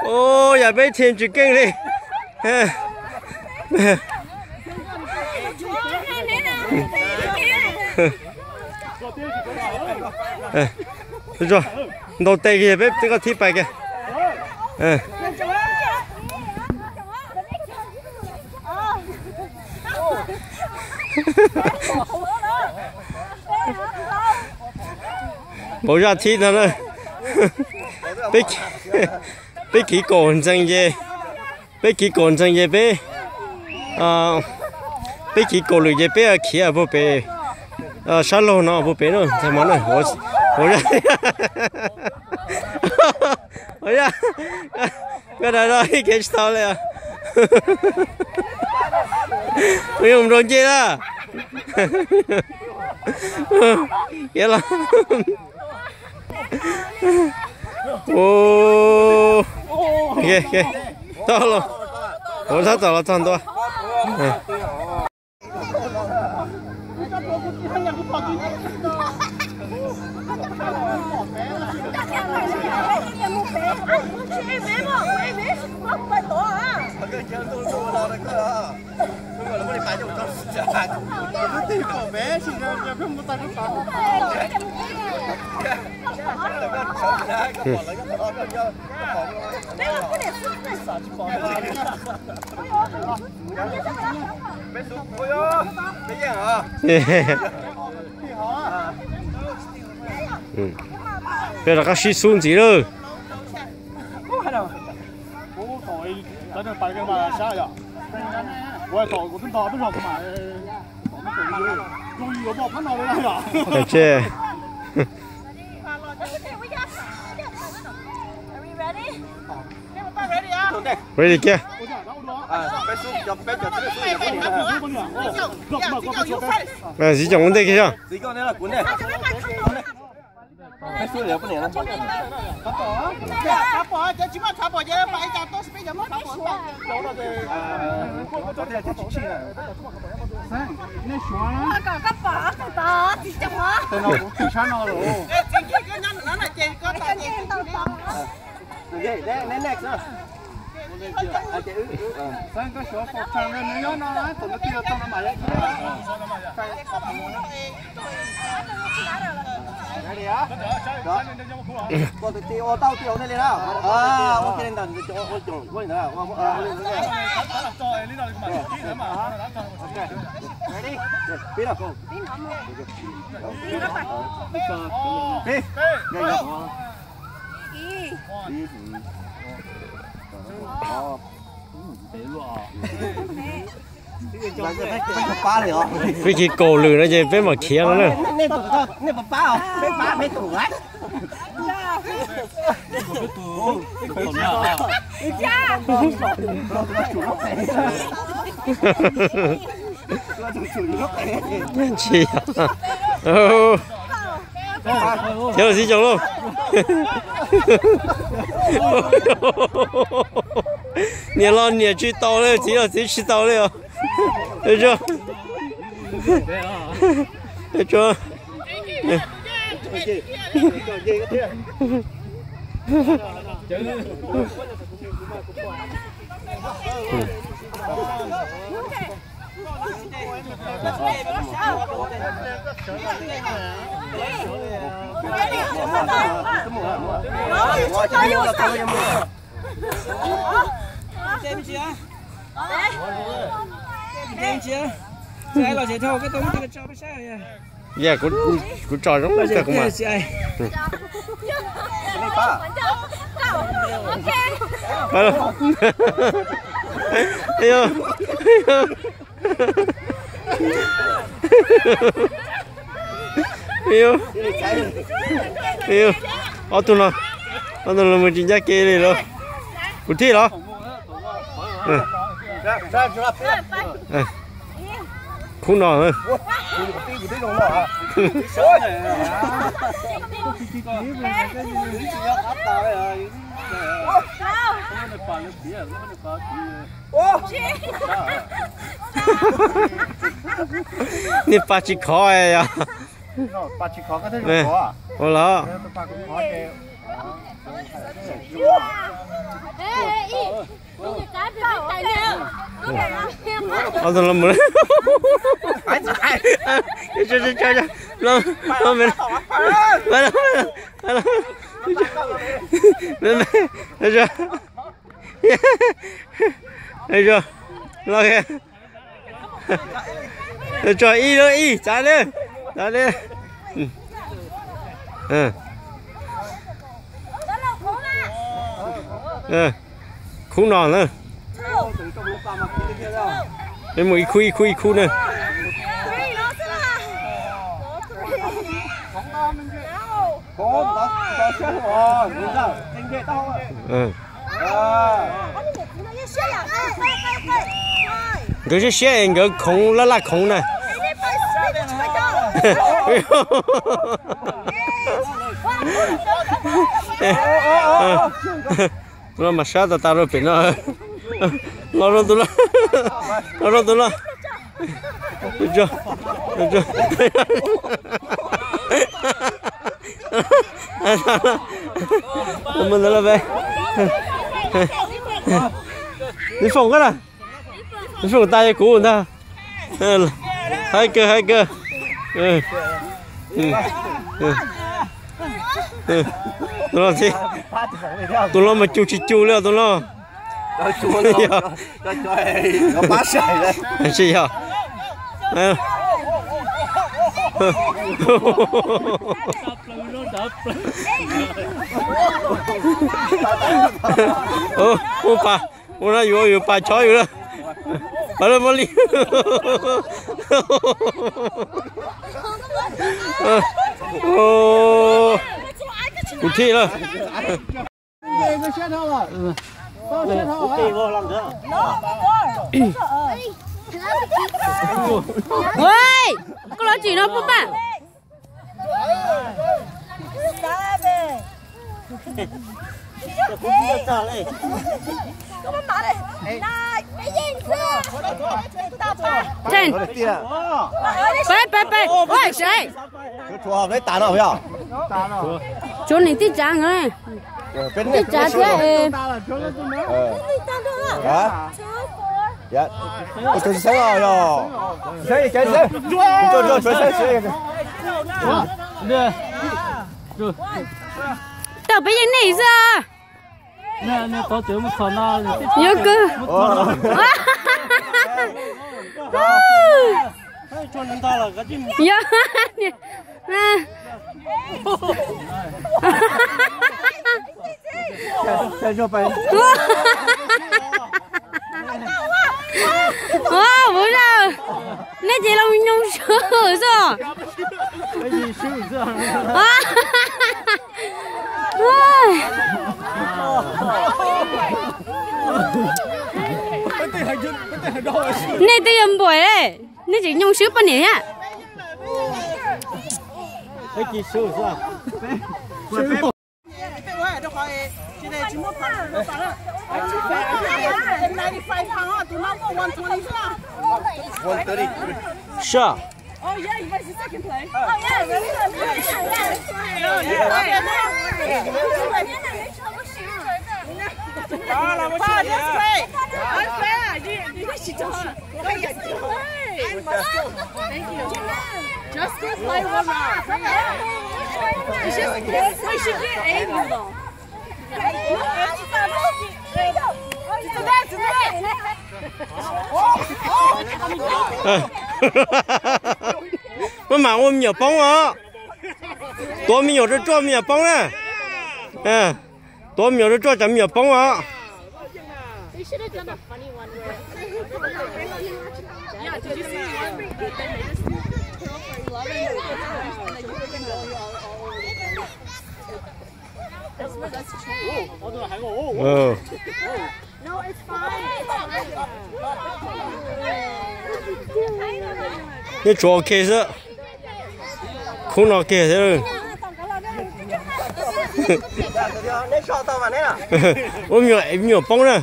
Ua yam peb chim tsis keej li. Ntaus tes kiag peb twb koj thib pais kiag. Npaum zaj thib no na. Peb, peb kiv kaum ntxees ces, peb kiv kaum ntxees ces peb, peb kiv kaum lwm ces peb khiav puag pem sab laug no puag pem na ntxhais hmov na. Ua, ua, koj dag no ib kev tsis tau li. Mus nrau ncej na. Khiav los. Txhob los, ua txhob txaus los txog ntua. Peb rov qab sib xub ntxiv lawm. Tse. Ready kiag. Ziv Coom ua ntej kiag xwb. Peb khiav kaum lwm no ces peb mam khiav no na. Tsis, khiav los Txiv Coom lauj. Niam los niam tsis tau li, txiv los txiv tsis tau li os. Yog kuv tso zoo kawg kuv mas. Ob tug no, ob tug no mus tsis ncaj kev li los. Kuv thib los. Khub no. Niag pas tsis khov yog. Ua los. Ob tug los mus. Tso ib lub ib tsav li, tsav li. Khub no na. Peb mus ib khub ib khub ib khub na. Nkawd siab siab es nkawd khoov laj laj khoov na. Tus no mas sab tas tas rau pem no. Los rau tus no, los rau tus no. Mus ntawd lawm. Nws foom koj na. Nws foom tas kuv ntag. Haib kawg haib kawg. Tus no mas cu tsis cu li tus no. Tsis yog. Ua pas, ua no yus ua yus pas chob yus na. Pas lawm mos li. Kuv thij lawm. Koj los tsim no puj paj. Peb, peb, peb, ua saib. Tsuav niam tij tsav, tij tsav thiab. Tawm peb yeej nej xwb. Yuav kawg. Yog. Ua, nej ces los nyoog swb xwb. Nej twb yuav npuam, nej tseem nyoog swb poj niam thiab. Sure. Just go play one round. It's just, we should get angry though. Maj mam ua me nyuam poob os. Tuav me nyuam ruaj ruaj me nyuam poob na. Tuav me nyuam ruaj ruaj tsam me nyuam poob os. Nyob tsuav ua ke xwb. Khub no kiag xwb. Ua me nyuam poob na.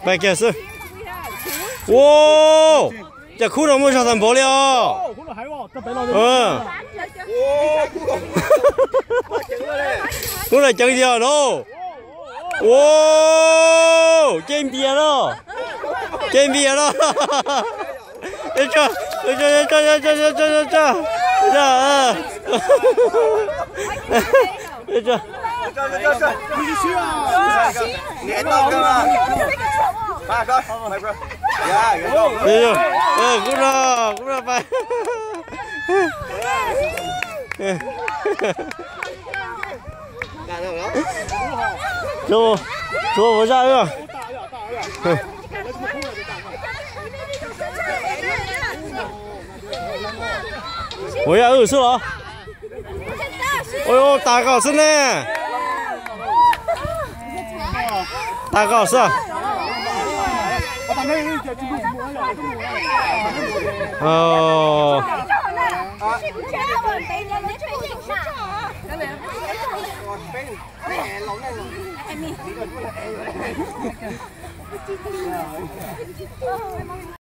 Pais kiag xwb. Ua, cas khub no muaj zog tag npaum li os. Khub no ceev tiag no. Ua, ces npias no. Ces npias no. Tso, tso, tso, tso, tso, tso, tso. Khub no, khub no pais. Tsuav ua zaj wb. Ua zaj wb xwb los. Ua tas kom xwb ne. Tas kom xwb.